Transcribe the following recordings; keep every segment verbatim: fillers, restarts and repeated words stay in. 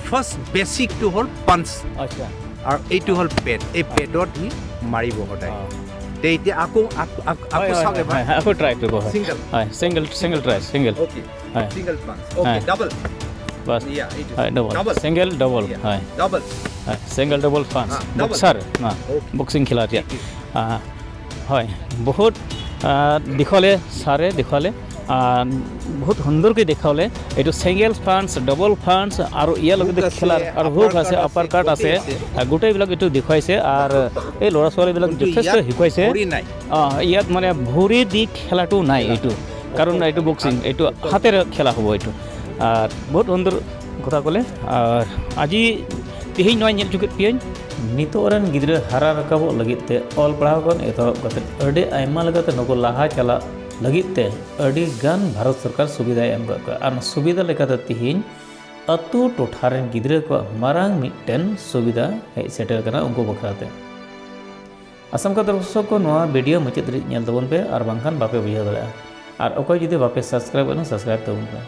First বেচিকটো হ'ল punch আচ্ছা আৰু এইটো হ'ল পেড। এই পেডত সি মাৰিব সদায়। অ। তে এতিয়া আকৌ আক- আক- আকৌ হয়, হয়, চাওক হয়, এবাৰ। হয়, হয়, আকৌ ট্ৰাই কৰিব হয়। ছিংগল। হয়, single single try single. Okay. হয়। Single punch. হয়। Okay, double. বাছ। ইয়া, এইটো। হয়, double. Double. Single double. Yeah, হয়। ডাবল। হয়, ছিংগল ডাবল পাঞ্চ। হা, ডাবল। বক্সাৰ না। অ'কে। বক্সিং খেলা এতিয়া। আহ, হয়, বহুত আহ, দেখুৱালে ছাৰে, দেখুৱালে। আহ, বহুত সুন্দৰকৈ দেখুৱালে। এইটো ছিংগল পাঞ্চ, ডাবল পাঞ্চ আৰু ইয়াৰ লগতে হুক আছে, খেলাৰ আৰু হুক আছে, আপাৰ কাট আছে। গোটেই আছে। আহ, গোটেইবিলাক এইটো দেখুৱাইছে আৰু এই ল'ৰা ছোৱালীবিলাক কিন্তু যথেষ্ট ইয়াত শিকাইছে। ভৰি নাই। অ, ইয়াত মানে ভৰি দি খেলাটো নাই এইটো, কাৰণ এইটো বক্সিং, এইটো ᱦᱟᱛᱮᱨᱮ ᱠᱷᱮᱞᱟ ᱦᱩᱭᱩᱜᱼᱟ ᱮᱴᱩ᱾ ᱟᱨ ᱵᱚᱦᱩᱛ ᱦᱩᱱᱫᱩᱨ ᱠᱚᱛᱷᱟ ᱠᱚᱞᱮ᱾ ᱟᱨ ᱟᱡᱤ ᱛᱮᱦᱮᱧ ᱱᱚᱣᱟ ᱧᱮᱞ ᱦᱚᱪᱚ ᱠᱮᱫ ᱯᱮᱭᱟᱹᱧ᱾ ᱱᱤᱛᱚᱜ ᱨᱮᱱ ᱜᱤᱫᱽᱨᱟᱹ ᱦᱟᱨᱟ ᱨᱟᱠᱟᱵᱚᱜ ᱞᱟᱹᱜᱤᱫ ᱛᱮ ᱚᱞ ᱯᱟᱲᱦᱟᱣ ᱠᱷᱚᱱ ᱮᱛᱚᱦᱚᱵ ᱠᱟᱛᱮ ᱟᱹᱰᱤ ᱟᱭᱢᱟ ᱞᱮᱠᱟᱛᱮ ᱱᱩᱠᱩ ᱞᱟᱦᱟ ᱪᱟᱞᱟᱜ ᱞᱟᱹᱜᱤᱫ ᱛᱮ ᱟᱹᱰᱤ ᱜᱟᱱ ᱵᱷᱟᱨᱚᱛ ᱥᱚᱨᱠᱟᱨ ᱥᱩᱵᱤᱫᱷᱟᱭ ᱮᱢ ᱟᱠᱟᱫ ᱠᱚᱣᱟ᱾ ᱟᱨ ᱚᱱᱟ ᱥᱩᱵᱤᱫᱷᱟ ᱞᱮᱠᱟᱛᱮ ᱛᱮᱦᱮᱧ ᱟᱹᱛᱩ ᱴᱚᱴᱷᱟ ᱨᱮᱱ ᱜᱤᱫᱽᱨᱟᱹ ᱠᱚᱣᱟᱜ ᱢᱟᱨᱟᱝ ᱢᱤᱫᱴᱮᱱ ᱥᱩᱵᱤᱫᱷᱟ ᱦᱮᱡ ᱥᱮᱴᱮᱨ ᱠᱟᱱᱟ ᱩᱱᱠᱩ ᱵᱟᱠᱷᱨᱟ ᱛᱮ᱾ ᱟᱥᱟᱢ ᱠᱟ ᱫᱚᱨᱥᱚᱠ ᱠᱚ, ᱱᱚᱣᱟ ᱵᱷᱤᱰᱤᱭᱳ ᱢᱩᱪᱟᱹᱫ ᱫᱷᱟᱹᱨᱤᱡ ᱧᱮᱞ ᱛᱟᱵᱚᱱ ᱯᱮ, ᱟᱨ ᱵᱟᱝᱠᱷᱟᱱ ᱵᱟᱯᱮ ᱵᱩᱡᱷᱟᱹᱣ ᱫᱟᱲᱮᱭᱟᱜᱼᱟ᱾ ᱟᱨ ᱚᱠᱚᱭ ᱡᱩᱫᱤ ᱵᱟᱯᱮ ᱥᱟᱵᱥᱠᱨᱟᱭᱤᱵ ᱠᱟᱱᱟ, ᱥᱟᱵᱥᱠᱨᱟᱭᱤᱵ ᱛᱟᱵᱚᱱ ᱯᱮ᱾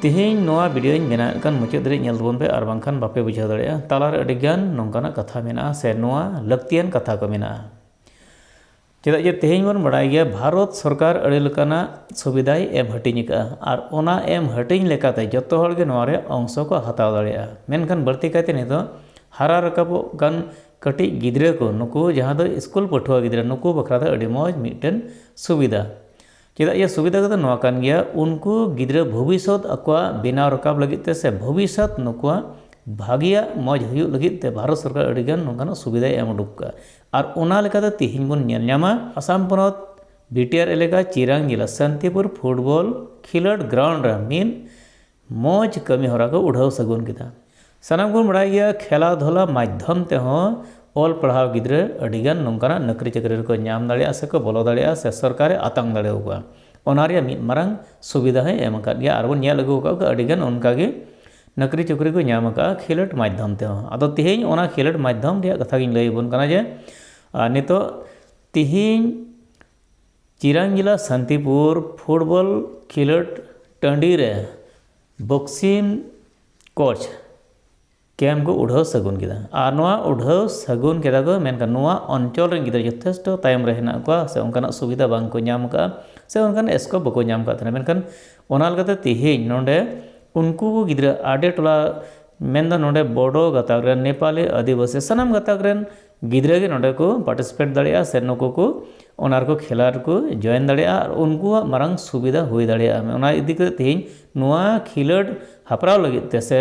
ᱛᱮᱦᱮᱧ ᱱᱚᱣᱟ ᱵᱷᱤᱰᱤᱭᱳᱧ ᱵᱮᱱᱟᱣᱮᱫ ᱠᱟᱱ ᱢᱩᱪᱟᱹᱫ ᱫᱷᱟᱹᱨᱤᱡ ᱧᱮᱞ ᱛᱟᱵᱚᱱ ᱯᱮ, ᱟᱨ ᱵᱟᱝᱠᱷᱟᱱ ᱵᱟᱯᱮ ᱵᱩᱡᱷᱟᱹᱣ ᱫᱟᱲᱮᱭᱟᱜᱼᱟ᱾ ᱛᱟᱞᱟᱨᱮ ᱟᱹᱰᱤ ᱜᱟᱱ ᱱᱚᱝᱠᱟᱱᱟᱜ ᱠᱟᱛᱷᱟ ᱢᱮᱱᱟᱜᱼᱟ ᱥᱮ ᱱᱚᱣᱟ ᱞᱟᱹᱠᱛᱤᱭᱟᱱ ᱠᱟᱛᱷᱟ ᱠᱚ ᱢᱮᱱᱟᱜᱼᱟ᱾ ᱪᱮᱫᱟᱜ ᱡᱮ ᱛᱮᱦᱮᱧ ᱵᱚᱱ ᱵᱟᱲᱟᱭ ᱜᱮᱭᱟ, ᱵᱷᱟᱨᱚᱛ ᱥᱚᱨᱠᱟᱨ ᱟᱹᱰᱤ ᱞᱮᱠᱟᱱᱟᱜ ᱥᱩᱵᱤᱫᱷᱟᱭ ᱮᱢ ᱦᱟᱹᱴᱤᱧ ᱟᱠᱟᱫᱼᱟ, ᱟᱨ ᱚᱱᱟ ᱮᱢ ᱦᱟᱹᱴᱤᱧ ᱞᱮᱠᱟᱛᱮ ᱡᱚᱛᱚ ᱦᱚᱲ ᱜᱮ ᱱᱚᱣᱟ ᱨᱮ ᱚᱝᱥᱚ ᱠᱚ ᱦᱟᱛᱟᱣ ᱫᱟᱲᱮᱭᱟᱜᱼᱟ᱾ ᱢᱮᱱᱠᱷᱟᱱ ᱵᱟᱹᱲᱛᱤ ᱠᱟᱭᱛᱮ ᱱᱤᱛᱚᱜ ᱦᱟᱨᱟ ᱨᱟᱠᱟᱵᱚᱜ ᱠᱟᱱ ᱠᱟᱹᱴᱤᱡ ᱜᱤᱫᱽᱨᱟᱹ ᱠᱚ, ᱱᱩᱠᱩ ᱡᱟᱦᱟᱸ ᱫᱚ ᱥᱠᱩᱞ ᱯᱟᱹᱴᱷᱩᱣᱟᱹ ᱜᱤᱫᱽᱨᱟᱹ, ᱱᱩᱠᱩ ᱵᱟᱠᱷᱨᱟ ᱫᱚ ᱟᱹᱰᱤ ᱢᱚᱡᱽ ᱢᱤᱫᱴᱮᱱ ᱥᱩᱵᱤᱫᱷᱟ᱾ ᱪᱮᱫᱟᱜ ᱡᱮ ᱥᱩᱵᱤᱫᱷᱟ ᱠᱚᱫᱚ ᱱᱚᱣᱟ ᱠᱟᱱ ᱜᱮᱭᱟ, ᱩᱱᱠᱩ ᱜᱤᱫᱽᱨᱟᱹ ᱵᱷᱚᱵᱤᱥᱥᱚᱛ ᱟᱠᱚᱣᱟᱜ ᱵᱮᱱᱟᱣ ᱨᱟᱠᱟᱵ ᱞᱟᱹᱜᱤᱫ ᱛᱮ ᱥᱮ ᱵᱷᱚᱵᱤᱥᱥᱚᱛ ᱱᱩᱠᱩᱣᱟᱜ ᱵᱷᱟᱹᱜᱤᱭᱟᱜ ᱢᱚᱡᱽ ᱦᱩᱭᱩᱜ ᱞᱟᱹᱜᱤᱫ ᱛᱮ ᱵᱷᱟᱨᱚᱛ ᱥᱚᱨᱠᱟᱨ ᱟᱹᱰᱤᱜᱟᱱ ᱱᱚᱝᱠᱟᱱᱟᱜ ᱥᱩᱵᱤᱫᱷᱟᱭ ᱮᱢ ᱩᱰᱩᱠ ᱠᱟᱜᱼᱟ᱾ ᱟᱨ ᱚᱱᱟ ᱞᱮᱠᱟᱛᱮ ᱛᱮᱦᱮᱧ ᱵᱚᱱ ᱧᱮᱞ ᱧᱟᱢᱟ ᱟᱥᱟᱢ ᱯᱚᱱᱚᱛ ᱵᱤᱴᱤᱟᱨ ᱮᱞᱟᱠᱟ ᱪᱤᱨᱟᱝ ᱡᱮᱞᱟ ᱥᱟᱱᱛᱤᱯᱩᱨ ᱯᱷᱩᱴᱵᱚᱞ ᱠᱷᱮᱞᱳᱰ ᱜᱨᱟᱣᱩᱱᱰ ᱨᱮ ᱢᱤᱫ ᱢᱚᱡᱽ ᱠᱟᱹᱢᱤ ᱦᱚᱨᱟ ᱠᱚ ᱩᱰᱷᱟᱹᱣ ᱥᱟᱹᱜᱩᱱ ᱠᱮᱫᱟ᱾ ᱥᱟᱱᱟᱢ ᱠᱚᱵᱚᱱ ᱵᱟᱲᱟᱭ ᱜᱮᱭᱟ, ᱠᱷᱮᱞᱟ ᱫᱷᱩᱞᱟ ᱢᱟᱫᱽᱫᱷᱚᱢ ᱛᱮᱦᱚᱸ ᱚᱞ ᱯᱟᱲᱦᱟᱣ ᱜᱤᱫᱽᱨᱟᱹ ᱟᱹᱰᱤᱜᱟᱱ ᱱᱚᱝᱠᱟᱱᱟᱜ ᱱᱚᱠᱨᱤ ᱪᱟᱹᱠᱨᱤ ᱨᱮᱠᱚ ᱧᱟᱢ ᱫᱟᱲᱮᱭᱟᱜᱼᱟ ᱥᱮᱠᱚ ᱵᱚᱞᱚ ᱫᱟᱲᱮᱭᱟᱜᱼᱟ ᱥᱮ ᱥᱚᱨᱠᱟᱨᱮ ᱟᱛᱟᱝ ᱫᱟᱲᱮᱭᱟᱠᱚᱣᱟ᱾ ᱚᱱᱟ ᱨᱮᱭᱟᱜ ᱢᱤᱫ ᱢᱟᱨᱟᱝ ᱥᱩᱵᱤᱫᱷᱟ ᱦᱚᱸᱭ ᱮᱢ ᱟᱠᱟᱫ ᱜᱮᱭᱟ᱾ ᱟᱨ ᱵᱚᱱ ᱧᱮᱞ ᱟᱹᱜᱩ ᱟᱠᱟᱫ ᱠᱚᱣᱟ ᱟᱹᱰᱤᱜᱟᱱ ᱚᱱᱠᱟᱜᱮ ᱱᱚᱠᱨᱤ ᱪᱟᱹᱠᱨᱤ ᱠᱚ ᱧᱟᱢ ᱟᱠᱟᱫᱼᱟ ᱠᱷᱮᱞᱳᱰ ᱢᱟᱫᱽᱫᱷᱚᱢ ᱛᱮᱦᱚᱸ᱾ ᱟᱫᱚ ᱛᱮᱦᱮᱧ ᱚᱱᱟ ᱠᱷᱮᱞᱳᱰ ᱢᱟᱫᱽᱫᱷᱚᱢ ᱨᱮᱭᱟᱜ ᱠᱟᱛᱷᱟ ᱜᱤᱧ ᱞᱟᱹᱭ ᱟᱵᱚᱱ ᱠᱟᱱᱟ ᱡᱮ, ᱟᱨ ᱱᱤᱛᱚᱜ ᱛᱮᱦᱮᱧ ᱪᱤᱨᱟᱝ ᱡᱮᱞᱟ ᱥᱟᱱᱛᱤᱯᱩᱨ ᱯᱷᱩᱴᱵᱚᱞ ᱠᱷᱮᱞᱳᱰ ᱴᱟᱺᱰᱤ ᱨᱮ ᱵᱚᱠᱥᱤᱝ ᱠᱳᱪ ᱠᱮᱢᱯ ᱠᱚ ᱩᱰᱷᱟᱹᱣ ᱥᱟᱹᱜᱩᱱ ᱠᱮᱫᱟ᱾ ᱟᱨ ᱱᱚᱣᱟ ᱩᱰᱷᱟᱹᱣ ᱥᱟᱹᱜᱩᱱ ᱠᱮᱫᱟ ᱠᱚ, ᱢᱮᱱᱠᱷᱟᱱ ᱱᱚᱣᱟ ᱚᱧᱪᱚᱞ ᱨᱮᱱ ᱜᱤᱫᱽᱨᱟᱹ ᱡᱚᱛᱷᱮᱥᱴᱚ ᱛᱟᱭᱚᱢ ᱨᱮ ᱦᱮᱱᱟᱜ ᱠᱚᱣᱟ, ᱥᱮ ᱚᱱᱠᱟᱱᱟᱜ ᱥᱩᱵᱤᱫᱷᱟ ᱵᱟᱝ ᱠᱚ ᱧᱟᱢ ᱟᱠᱟᱫᱼᱟ, ᱥᱮ ᱚᱱᱠᱟᱱ ᱥᱠᱳᱯ ᱵᱟᱠᱚ ᱧᱟᱢ ᱟᱠᱟᱫ ᱛᱟᱦᱮᱱᱟ᱾ ᱢᱮᱱᱠᱷᱟᱱ ᱚᱱᱟ ᱞᱮᱠᱟᱛᱮ ᱛᱮᱦᱮᱧ ᱱᱚᱰᱮ ᱩᱱᱠᱩ ᱠᱚ ᱜᱤᱫᱽᱨᱟᱹ ᱟᱰᱮ ᱴᱚᱞᱟ, ᱢᱮᱱᱫᱚ ᱱᱚᱰᱮ ᱵᱳᱰᱳ ᱜᱟᱛᱟᱠ ᱨᱮᱱ, ᱱᱮᱯᱟᱞᱤ, ᱟᱹᱫᱤᱵᱟᱹᱥᱤ, ᱥᱟᱱᱟᱢ ᱜᱟᱛᱟᱠ ᱨᱮᱱ ᱜᱤᱫᱽᱨᱟᱹ ᱜᱮ ᱱᱚᱰᱮ ᱠᱚ ᱯᱟᱨᱴᱤᱥᱤᱯᱮᱴ ᱫᱟᱲᱮᱭᱟᱜᱼᱟ, ᱥᱮ ᱱᱩᱠᱩ ᱠᱚ ᱚᱱᱟ ᱨᱮᱠᱚ ᱠᱷᱮᱞᱟ ᱨᱮᱠᱚ ᱡᱚᱭᱮᱱ ᱫᱟᱲᱮᱭᱟᱜᱼᱟ ᱟᱨ ᱩᱱᱠᱩᱣᱟᱜ ᱢᱟᱨᱟᱝ ᱥᱩᱵᱤᱫᱷᱟ ᱦᱩᱭ ᱫᱟᱲᱮᱭᱟᱜᱼᱟ᱾ ᱚᱱᱟ ᱤᱫᱤ ᱠᱟᱛᱮ ᱛᱮᱦᱮᱧ ᱱᱚᱣᱟ ᱠᱷᱮᱞᱳᱰ ᱦᱟᱯᱲᱟᱣ ᱞᱟᱹᱜᱤᱫ ᱛᱮ ᱥᱮ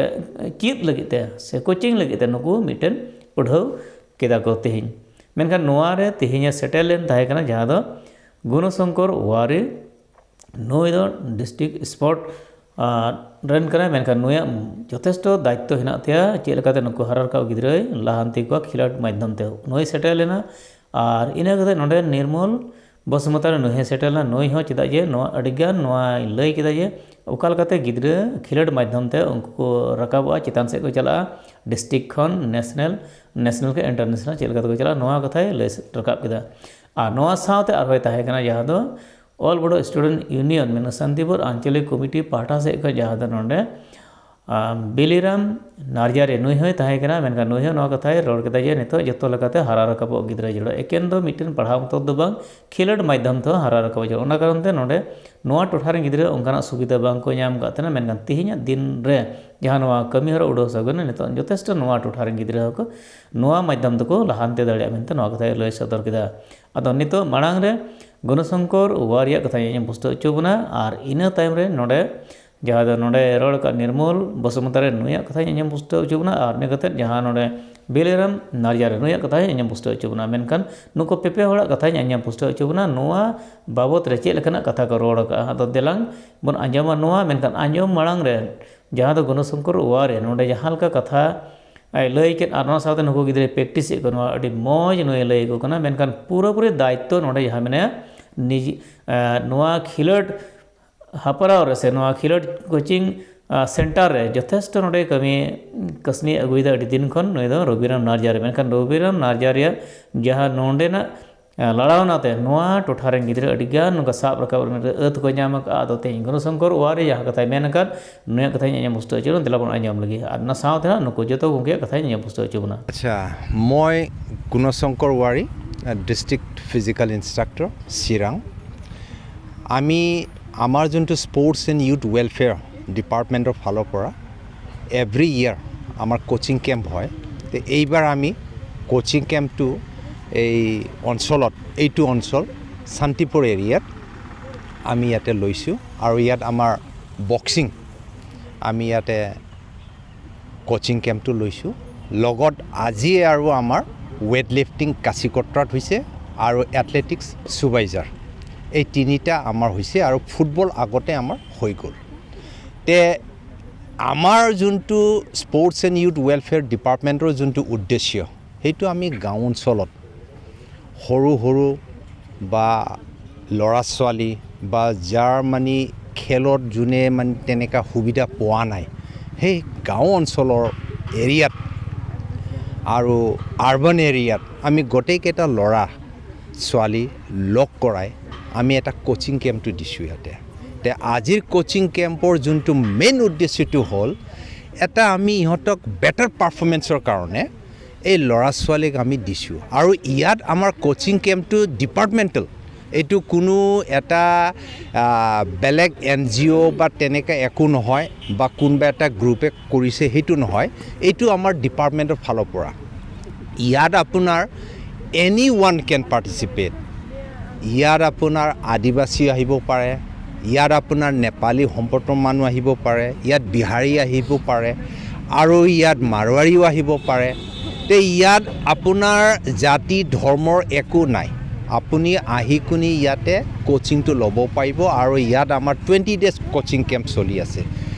ᱪᱮᱫ ᱞᱟᱹᱜᱤᱫ ᱛᱮ ᱥᱮ ᱠᱳᱪᱤᱝ ᱞᱟᱹᱜᱤᱫ ᱛᱮ ᱱᱩᱠᱩ ᱢᱤᱫᱴᱮᱱ ᱩᱰᱷᱟᱹᱣ ᱠᱮᱫᱟ ᱠᱚ ᱛᱮᱦᱮᱧ᱾ ᱢᱮᱱᱠᱷᱟᱱ ᱱᱚᱣᱟ ᱨᱮ ᱛᱮᱦᱮᱧᱮ ᱥᱮᱴᱮᱨ ᱞᱮᱱ ᱛᱟᱦᱮᱸ ᱠᱟᱱᱟ ᱡᱟᱦᱟᱸ ᱫᱚ ᱜᱩᱱᱚᱥᱚᱝᱠᱚᱨ ᱣᱟᱨᱤ᱾ ᱱᱩᱭ ᱫᱚ ᱰᱤᱥᱴᱨᱤᱠᱴ ᱥᱯᱳᱨᱴ ᱨᱮᱱ ᱠᱟᱱᱟᱭ, ᱢᱮᱱᱠᱷᱟᱱ ᱱᱩᱭᱟᱜ ᱡᱚᱛᱷᱮᱥᱴᱚ ᱫᱟᱭᱤᱛᱛᱚ ᱦᱮᱱᱟᱜ ᱛᱟᱭᱟ ᱪᱮᱫ ᱞᱮᱠᱟᱛᱮ ᱱᱩᱠᱩ ᱦᱟᱨᱟ ᱨᱟᱠᱟᱵ ᱜᱤᱫᱽᱨᱟᱹᱭ ᱞᱟᱦᱟᱱᱛᱤ ᱠᱚᱣᱟ ᱠᱷᱮᱞᱳᱰ ᱢᱟᱫᱽᱫᱷᱚᱢ ᱛᱮ᱾ ᱱᱩᱭ ᱥᱮᱴᱮᱨ ᱞᱮᱱᱟ ᱟᱨ ᱤᱱᱟᱹ ᱠᱟᱛᱮ ᱱᱚᱰᱮ ᱱᱤᱨᱢᱚᱞ ᱵᱚᱥᱩᱢᱚᱛᱟᱨᱤ ᱱᱩᱭ ᱦᱚᱸ ᱥᱮᱴᱮᱨ ᱞᱮᱱᱟ᱾ ᱱᱩᱭ ᱦᱚᱸ ᱪᱮᱫᱟᱜ ᱡᱮ ᱱᱚᱣᱟ ᱟᱹᱰᱤᱜᱟᱱ ᱱᱚᱣᱟᱭ ᱞᱟᱹᱭ ᱠᱮᱫᱟ ᱡᱮ ᱚᱠᱟ ᱞᱮᱠᱟᱛᱮ ᱜᱤᱫᱽᱨᱟᱹ ᱠᱷᱮᱞᱳᱰ ᱢᱟᱫᱽᱫᱷᱚᱢ ᱛᱮ ᱩᱱᱠᱩ ᱠᱚ ᱨᱟᱠᱟᱵᱚᱜᱼᱟ, ᱪᱮᱛᱟᱱ ᱥᱮᱫ ᱠᱚ ᱪᱟᱞᱟᱜᱼᱟ, ᱰᱤᱥᱴᱨᱤᱠᱴ ᱠᱷᱚᱱ ᱱᱮᱥᱱᱟᱞ, ᱱᱮᱥᱱᱟᱞ ᱠᱷᱚᱱ ᱤᱱᱴᱟᱨᱱᱮᱥᱱᱟᱞ ᱪᱮᱫ ᱞᱮᱠᱟ ᱛᱮᱠᱚ ᱪᱟᱞᱟᱜᱼᱟ, ᱱᱚᱣᱟ ᱠᱟᱛᱷᱟᱭ ᱞᱟᱹᱭ ᱨᱟᱠᱟᱵ ᱠᱮᱫᱟ᱾ ᱟᱨ ᱱᱚᱣᱟ ᱥᱟᱶᱛᱮ ᱟᱨᱦᱚᱸᱭ ᱛᱟᱦᱮᱸ ᱠᱟᱱᱟ ᱡᱟᱦᱟᱸ ᱫᱚ All Bodo Student Union, ᱢᱮᱱᱫᱚ ᱥᱟᱱᱛᱤᱯᱩᱨ ᱟᱧᱪᱚᱞᱤᱠ ᱠᱚᱢᱤᱴᱤ ᱯᱟᱦᱴᱟ ᱥᱮᱫ ᱠᱷᱚᱱ ᱡᱟᱦᱟᱸ ᱫᱚ ᱱᱚᱰᱮ ᱟᱢ, ᱵᱤᱞᱤᱨᱟᱢ ᱱᱟᱨᱡᱟᱨᱤ ᱱᱩᱭ ᱦᱚᱸᱭ ᱛᱟᱦᱮᱸ ᱠᱟᱱᱟ, ᱢᱮᱱᱠᱷᱟᱱ ᱱᱩᱭ ᱦᱚᱸ ᱱᱚᱣᱟ ᱠᱟᱛᱷᱟᱭ ᱨᱚᱲ ᱠᱮᱫᱟ ᱡᱮ ᱱᱤᱛᱚᱜ ᱡᱚᱛᱚ ᱞᱮᱠᱟᱛᱮ ᱦᱟᱨᱟ ᱨᱟᱠᱟᱵᱚᱜ ᱜᱤᱫᱽᱨᱟᱹ ᱡᱟᱹᱨᱩᱲᱟ᱾ ᱮᱠᱮᱱ ᱫᱚ ᱢᱤᱫᱴᱮᱱ ᱯᱟᱲᱦᱟᱣ ᱢᱚᱛᱚ ᱫᱚ ᱵᱟᱝ, ᱠᱷᱮᱞᱳᱰ ᱢᱟᱫᱽᱫᱷᱚᱢ ᱛᱮᱦᱚᱸ ᱦᱟᱨᱟ ᱨᱟᱠᱟᱵᱚᱜ ᱡᱟᱹᱨᱩᱲᱟ᱾ ᱚᱱᱟ ᱠᱟᱨᱚᱱ ᱛᱮ ᱱᱚᱰᱮ ᱱᱚᱣᱟ ᱴᱚᱴᱷᱟ ᱨᱮᱱ ᱜᱤᱫᱽᱨᱟᱹ ᱚᱱᱠᱟᱱᱟᱜ ᱥᱩᱵᱤᱫᱷᱟ ᱵᱟᱝ ᱠᱚ ᱧᱟᱢ ᱟᱠᱟᱫ ᱛᱟᱦᱮᱱᱟ, ᱢᱮᱱᱠᱷᱟᱱ ᱛᱮᱦᱮᱧᱟᱜ ᱫᱤᱱ ᱨᱮ ᱡᱟᱦᱟᱸ ᱱᱚᱣᱟ ᱠᱟᱹᱢᱤ ᱦᱚᱨᱟ ᱩᱰᱷᱟᱹᱣ ᱥᱟᱹᱜᱩᱱ ᱱᱤᱛᱚᱜ ᱡᱚᱛᱷᱮᱥᱴᱚ ᱱᱚᱣᱟ ᱴᱚᱴᱷᱟ ᱨᱮᱱ ᱜᱤᱫᱽᱨᱟᱹ ᱦᱚᱸᱠᱚ ᱱᱚᱣᱟ ᱢᱟᱫᱽᱫᱷᱚᱢ ᱛᱮᱠᱚ ᱞᱟᱦᱟᱱᱛᱤ ᱫᱟᱲᱮᱭᱟᱜᱼᱟ ᱢᱮᱱᱛᱮ ᱱᱚᱣᱟ ᱠᱟᱛᱷᱟᱭ ᱞᱟᱹᱭ ᱥᱚᱫᱚᱨ ᱠᱮᱫᱟ᱾ ᱟᱫᱚ ᱱᱤᱛᱚᱜ ᱢᱟᱲᱟᱝ ᱨᱮ ᱜᱩᱱᱚᱥᱚᱝᱠᱚᱨ ᱣᱟᱨᱤᱭᱟᱜ ᱠᱟᱛᱷᱟᱧ ᱟᱸᱡᱚᱢ ᱯᱩᱥᱴᱟᱹᱣ ᱦᱚᱪᱚ ᱵᱚᱱᱟ ᱟᱨ ᱤᱱᱟᱹ ᱛᱟᱭᱚᱢ ᱨᱮ ᱱᱚᱰᱮ ᱡᱟᱦᱟᱸ ᱫᱚ ᱱᱚᱰᱮ ᱨᱚᱲ ᱟᱠᱟᱫ ᱱᱤᱨᱢᱚᱞ ᱵᱚᱥᱩᱢᱚᱛᱟᱨᱤ ᱱᱩᱭᱟᱜ ᱠᱟᱛᱷᱟᱧ ᱟᱸᱡᱚᱢ ᱯᱩᱥᱴᱟᱹᱣ ᱦᱚᱪᱚ ᱵᱚᱱᱟ ᱟᱨ ᱤᱱᱟᱹ ᱠᱟᱛᱮᱫ ᱡᱟᱦᱟᱸ ᱱᱚᱰᱮ ᱵᱤᱞᱤᱨᱟᱢ ᱱᱟᱨᱡᱟᱨᱤ ᱱᱩᱭᱟᱜ ᱠᱟᱛᱷᱟᱧ ᱟᱸᱡᱚᱢ ᱯᱩᱥᱴᱟᱹᱣ ᱦᱚᱪᱚ ᱵᱚᱱᱟ᱾ ᱢᱮᱱᱠᱷᱟᱱ ᱱᱩᱠᱩ ᱯᱮ ᱯᱮ ᱦᱚᱲᱟᱜ ᱠᱟᱛᱷᱟᱧ ᱟᱸᱡᱚᱢ ᱯᱩᱥᱴᱟᱹᱣ ᱦᱚᱪᱚ ᱵᱚᱱᱟ, ᱱᱚᱣᱟ ᱵᱟᱵᱚᱛ ᱨᱮ ᱪᱮᱫ ᱞᱮᱠᱟᱱᱟᱜ ᱠᱟᱛᱷᱟ ᱠᱚ ᱨᱚᱲ ᱟᱠᱟᱫᱼᱟ᱾ ᱟᱫᱚ ᱫᱮᱞᱟᱝ ᱵᱚᱱ ᱟᱸᱡᱚᱢᱟ ᱱᱚᱣᱟ, ᱢᱮᱱᱠᱷᱟᱱ ᱟᱸᱡᱚᱢ ᱢᱟᱲᱟᱝ ᱨᱮ ᱡᱟᱦᱟᱸ ᱫᱚ ᱜᱩᱱᱚᱥᱚᱝᱠᱚᱨ ᱣᱟᱨᱤ ᱱᱚᱰᱮ ᱡᱟᱦᱟᱸ ᱞᱮᱠᱟ ᱠᱟᱛᱷᱟ ᱟᱡ ᱞᱟᱹᱭ ᱠᱮᱫ ᱟᱨ ᱱᱚᱣᱟ ᱥᱟᱶᱛᱮ ᱱᱩᱠᱩ ᱜᱤᱫᱽᱨᱟᱹᱭ ᱯᱨᱮᱠᱴᱤᱥ ᱮᱫ ᱠᱚᱣᱟ, ᱱᱚᱣᱟ ᱟᱹᱰᱤ ᱢᱚᱡᱽ ᱱᱩᱭᱮ ᱞᱟᱹᱭ ᱟᱠᱚ ᱠᱟᱱᱟ᱾ ᱢᱮᱱᱠᱷᱟᱱ ᱯᱩᱨᱟᱹᱯᱩᱨᱤ ᱫᱟᱭᱤᱛᱛᱚ ᱱᱚᱰᱮ ᱡᱟᱦᱟᱸ ᱢᱮᱱᱟᱭᱟ, ᱱᱤᱡᱮ, ᱮ, ᱱᱚᱣᱟ ᱠᱷᱮᱞᱳᱰ ᱦᱟᱯᱲᱟᱣ ᱨᱮ ᱥᱮ ᱱᱚᱣᱟ ᱠᱷᱮᱞᱳᱰ ᱠᱳᱪᱤᱝ, ᱟ, ᱥᱮᱱᱴᱟᱨ ᱨᱮ ᱡᱚᱛᱷᱮᱥᱴᱚ ᱱᱚᱰᱮ ᱠᱟᱹᱢᱤ ᱠᱟᱹᱥᱱᱤ ᱟᱹᱜᱩᱭᱮᱫᱟ ᱟᱹᱰᱤ ᱫᱤᱱ ᱠᱷᱚᱱ ᱱᱩᱭ ᱫᱚ ᱨᱚᱵᱤᱨᱟᱢ ᱱᱟᱨᱡᱟᱨᱤ᱾ ᱢᱮᱱᱠᱷᱟᱱ ᱨᱚᱵᱤᱨᱟᱢ ᱱᱟᱨᱡᱟᱨᱤᱭᱟᱜ ᱡᱟᱦᱟᱸ ᱱᱚᱰᱮᱱᱟᱜ ᱞᱟᱲᱟᱣᱱᱟ ᱛᱮ ᱱᱚᱣᱟ ᱴᱚᱴᱷᱟ ᱨᱮᱱ ᱜᱤᱫᱽᱨᱟᱹ ᱟᱹᱰᱤ ᱜᱟᱱ ᱱᱚᱝᱠᱟ ᱥᱟᱵ ᱨᱟᱠᱟᱵ ᱨᱮᱱᱟᱜ ᱟᱹᱛ ᱠᱚ ᱧᱟᱢ ᱟᱠᱟᱫᱼᱟ᱾ ᱟᱫᱚ ᱛᱮᱦᱮᱧ ᱜᱩᱱᱚᱥᱚᱝᱠᱚᱨ ᱳᱣᱟᱨᱤ ᱡᱟᱦᱟᱸ ᱠᱟᱛᱷᱟᱭ ᱢᱮᱱ ᱟᱠᱟᱫ, ᱱᱩᱭᱟᱜ ᱠᱟᱛᱷᱟᱧ ᱟᱸᱡᱚᱢ ᱯᱩᱥᱴᱟᱹᱣ ᱦᱚᱪᱚ ᱵᱚᱱᱟ, ᱫᱮᱞᱟ ᱵᱚᱱ ᱟᱸᱡᱚᱢ ᱞᱮᱜᱮ᱾ ᱟᱨ ᱚᱱᱟ ᱥᱟᱶᱛᱮ ᱦᱟᱸᱜ ᱱᱩᱠᱩ ᱡᱚᱛᱚ ᱜᱚᱢᱠᱮᱭᱟᱜ ᱠᱟᱛᱷᱟᱧ ᱟᱸᱡᱚᱢ ᱯᱩᱥᱴᱟᱹᱣ ᱦᱚᱪᱚ ᱵᱚᱱᱟ᱾ আচ্ছা, মই Gunashankar Wary, district physical instructor, Chirang. আমি আমাৰ যোনটো স্পৰ্টছ এণ্ড ইউথ ৱেলফেয়াৰ ডিপাৰ্টমেণ্টৰ ফালৰ পৰা এভৰি ইয়াৰ আমাৰ কোচিং কেম্প হয়। তো এইবাৰ আমি কোচিং কেম্পটো এই অঞ্চলত, এইটো অঞ্চল শান্তিপুৰ এৰিয়াত আমি ইয়াতে লৈছোঁ। আৰু ইয়াত আমাৰ বক্সিং, আমি ইয়াতে কোচিং কেম্পটো লৈছোঁ। লগত আজিয়ে আৰু আমাৰ ৱেইট লিফটিং কাচিকট্ৰাত হৈছে আৰু এথলেটিক্স চুবাইজাৰ, এই তিনিটা আমাৰ হৈছে আৰু ফুটবল আগতে আমাৰ হৈ গ'ল। তে আমাৰ যোনটো স্পৰ্টছ এণ্ড ইউথ ৱেলফেয়াৰ ডিপাৰ্টমেণ্টৰ যোনটো উদ্দেশ্য, সেইটো আমি গাঁও অঞ্চলত সৰু সৰু বা ল'ৰা ছোৱালী বা যাৰ মানে খেলত যোনে মানে তেনেকুৱা সুবিধা পোৱা নাই, সেই গাঁও অঞ্চলৰ এৰিয়াত আৰু আৰবান এৰিয়াত আমি গোটেইকেইটা ল'ৰা ছোৱালী লগ কৰাই আমি এটা কোচিং কেম্পটো দিছোঁ ইয়াতে। তে আজিৰ কোচিং কেম্পৰ যোনটো মেইন উদ্দেশ্যটো হ'ল, এটা আমি ইহঁতক বেটাৰ পাৰফৰ্মেঞ্চৰ কাৰণে এই ল'ৰা ছোৱালীক আমি দিছোঁ। আৰু ইয়াত আমাৰ কোচিং কেম্পটো ডিপাৰ্টমেণ্টেল, এইটো কোনো এটা আহ, বেলেগ এন জি অ' বা তেনেকৈ একো নহয় বা কোনোবা এটা গ্ৰুপে কৰিছে, সেইটো নহয়। এইটো আমাৰ ডিপাৰ্টমেণ্টৰ ফালৰ পৰা। ইয়াত আপোনাৰ এনি ওৱান কেন পাৰ্টিচিপেট। ইয়াত আপোনাৰ আদিবাসী আহিব পাৰে, ইয়াত আপোনাৰ নেপালী সম্প্ৰদায়ৰ মানুহ আহিব পাৰে, ইয়াত বিহাৰী আহিব পাৰে আৰু ইয়াত মাৰোৱাৰীও আহিব পাৰে। তে ইয়াত আপোনাৰ জাতি ধৰ্মৰ একো নাই। আপুনি আহি কিনি ইয়াতে কোচিংটো ল'ব পাৰিব আৰু ইয়াত আমাৰ টুৱেণ্টি ডেজ কোচিং কেম্প চলি আছে।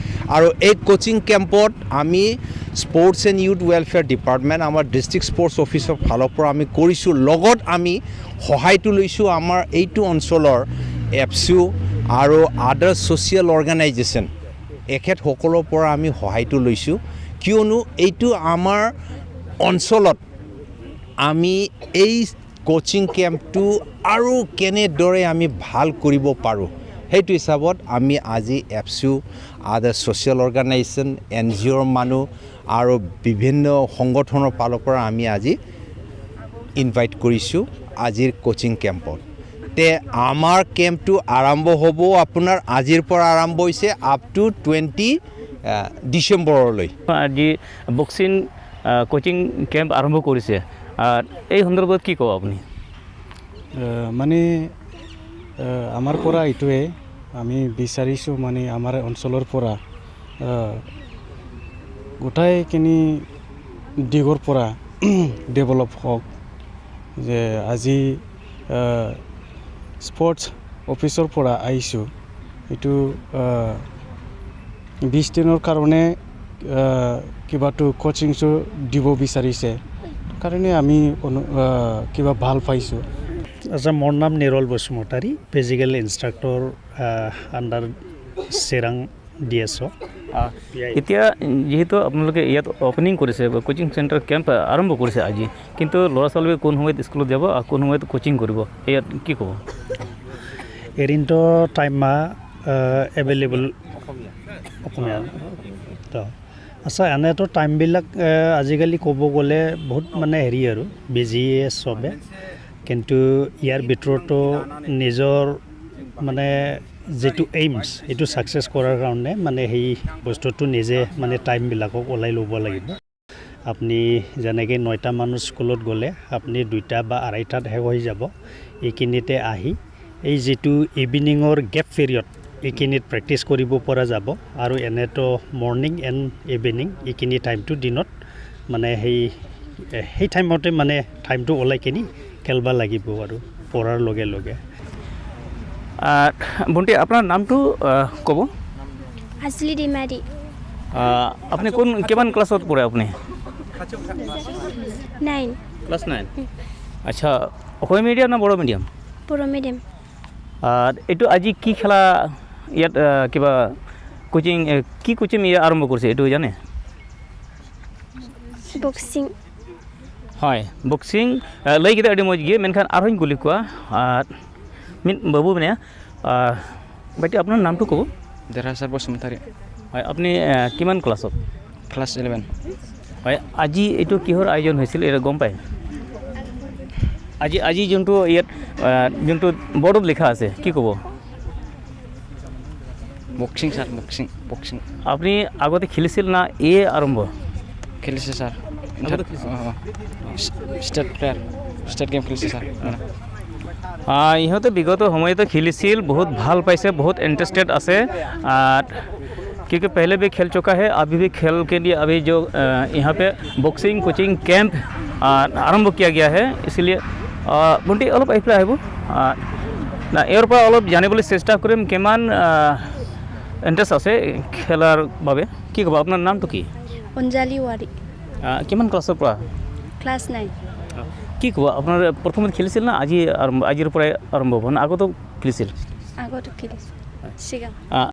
আৰু এই কোচিং কেম্পত আমি sports and youth welfare department, আমাৰ ডিষ্ট্ৰিক্ট স্পৰ্টছ অফিচৰ ফালৰ পৰা আমি কৰিছোঁ। লগত আমি সহায়টো লৈছোঁ আমাৰ এইটো অঞ্চলৰ এপছু আৰু আদাৰ ছ'চিয়েল অৰ্গেনাইজেশ্যন, এখেতসকলৰ পৰা আমি সহায়টো লৈছোঁ। কিয়নো এইটো আমাৰ অঞ্চলত আমি এই কোচিং কেম্পটো আৰু কেনেদৰে আমি ভাল কৰিব পাৰোঁ, সেইটো হিচাপত আমি আজি এপছু, আদাৰ ছ'চিয়েল অৰ্গেনাইজেশ্যন, এন জি অ'ৰ মানুহ আৰু বিভিন্ন সংগঠনৰ ফালৰ পৰা আমি আজি ইনভাইট কৰিছোঁ আজিৰ কোচিং কেম্পত। তে আমাৰ কেম্পটো আৰম্ভ হ'ব আপোনাৰ আজিৰ পৰা আৰম্ভ হৈছে আপ টু টুৱেণ্টি ডিচেম্বৰলৈ। আজি বক্সিং কোচিং কেম্প আৰম্ভ কৰিছে। এই সন্দৰ্ভত কি ক'ব আপুনি? মানে আমাৰ পৰা এইটোৱে আমি বিচাৰিছোঁ, মানে আমাৰ অঞ্চলৰ পৰা গোটাইখিনি দিগৰ পৰা ডেভেলপ হওক। যে আজি স্পৰ্টছ অফিচৰ পৰা আহিছোঁ, এইটো বিছ দিনৰ কাৰণে কিবাটো কোচিংটো দিব বিচাৰিছে কাৰণে আমি কিবা ভাল পাইছোঁ। আচ্ছা, মোৰ নাম Niral Basumatary, physical instructor under Chirang D S O'. এতিয়া যিহেতু আপোনালোকে ইয়াত অপেনিং কৰিছে, কোচিং চেণ্টাৰ কেম্প আৰম্ভ কৰিছে আজি, কিন্তু ল'ৰা ছোৱালীবোৰে কোন সময়ত স্কুলত যাব আৰু কোন সময়ত কোচিং কৰিব, ইয়াত কি ক'ব? এদিনতো টাইম মা এভেইলেবল অসমীয়া তো আচ্ছা, এনেতো টাইমবিলাক আজিকালি ক'ব গ'লে বহুত মানে হেৰি আৰু বিজিয়ে চবে, কিন্তু ইয়াৰ ভিতৰতো নিজৰ মানে যিটো এইমছ, এইটো ছাকচেছ কৰাৰ কাৰণে মানে সেই বস্তুটো নিজে মানে টাইমবিলাকক ওলাই ল'ব লাগিব। আপুনি যেনেকৈ নটা মানত স্কুলত গ'লে আপুনি দুটা বা আঢ়ৈটাত শেষ হৈ যাব। এইখিনিতে আহি এই যিটো ইভিনিঙৰ গেপ পিৰিয়ড, এইখিনিত প্ৰেক্টিছ কৰিব পৰা যাব। আৰু এনেতো মৰ্ণিং এণ্ড ইভিনিং এইখিনি টাইমটো দিনত মানে সেই সেই টাইমতে মানে টাইমটো ওলাই কিনি খেলবা লাগিব আৰু পঢ়াৰ লগে লগে। ভণ্টি, আপোনাৰ নামটো ক'ব। আজলি ডিমাৰী। আপুনি কোন কিমান ক্লাছত পঢ়ে আপুনি? নাইন। Class nine. আচ্ছা, অসমীয়া মিডিয়াম না বড়ো মিডিয়াম? বড়ো মিডিয়াম। এইটো আজি কি খেলা ইয়াত কিবা কোচিং, কি কোচিং ইয়াত আৰম্ভ কৰিছে এইটো জানে? বক্সিং। ᱦᱳᱭ, ᱵᱚᱠᱥᱤᱝ, ᱮ, ᱞᱟᱹᱭ ᱠᱮᱫᱟ ᱟᱹᱰᱤ ᱢᱚᱡᱽ ᱜᱮ, ᱢᱮᱱᱠᱷᱟᱱ ᱟᱨᱦᱚᱸᱧ ᱠᱩᱞᱤ ᱠᱚᱣᱟ᱾ ᱟᱨ ᱢᱤᱫ ᱵᱟᱹᱵᱩ ᱢᱮᱱᱟᱭᱟ, ᱟᱨ ᱵᱮᱴᱤ, ᱟᱯᱱᱟᱨ ᱱᱟᱢ ᱴᱩᱠᱩ? ᱫᱮᱨᱟ ᱥᱟᱨ ᱵᱚᱥᱩᱢᱛᱟᱨᱤ᱾ ᱦᱳᱭ, আপনি, এ, কিমান ক্লাছত? Class eleven. হয়, আজি এইটো কিহৰ আয়োজন হৈছিল, এইটো গম পায়? আজি, আজি যোনটো ইয়াত, এ, যোনটো বৰ্ডত লিখা আছে, কি ক'ব? Boxing sir, boxing, boxing. আপুনি আগতে খেলিছিল না এই আৰম্ভ? খেলিছে ছাৰ। আগতে খেলিছিল? অ, অ। ষ্টেট প্লেয়াৰ, ষ্টেট গেম খেলিছে ছাৰ। আহ, ইহঁতে বিগত সময়তে খেলিছিল, বহুত ভাল পাইছে, বহুত ইণ্টাৰেষ্টেড আছে। আহ, क्योंकि पहले भी खेल चुका है, अभी भी खेल के लिए अभी जो, अ, यहाँ पे बॉक्सिंग कोचिंग कैंप, अ, आरंभ किया गया है, इसलिए, अ, ভণ্টি, অলপ এইফালে আহিব। আহ, না, ইয়াৰ পৰা অলপ জানিবলৈ চেষ্টা কৰিম, কিমান, আহ, ইণ্টাৰেষ্ট আছে খেলাৰ বাবে। কি ক'ব, আপোনাৰ নামটো কি? অঞ্জলি ৱাৰী। আহ, কিমান ক্লাছৰ পৰা? Class nine. কি ক'ব, আপোনাৰ প্ৰথমত খেলিছিল না আজি আৰম্ভ, আজিৰ পৰাই আৰম্ভ হ'ব না আগতেও খেলিছিল? আগতো খেলিছোঁ। সিগাং। আহ,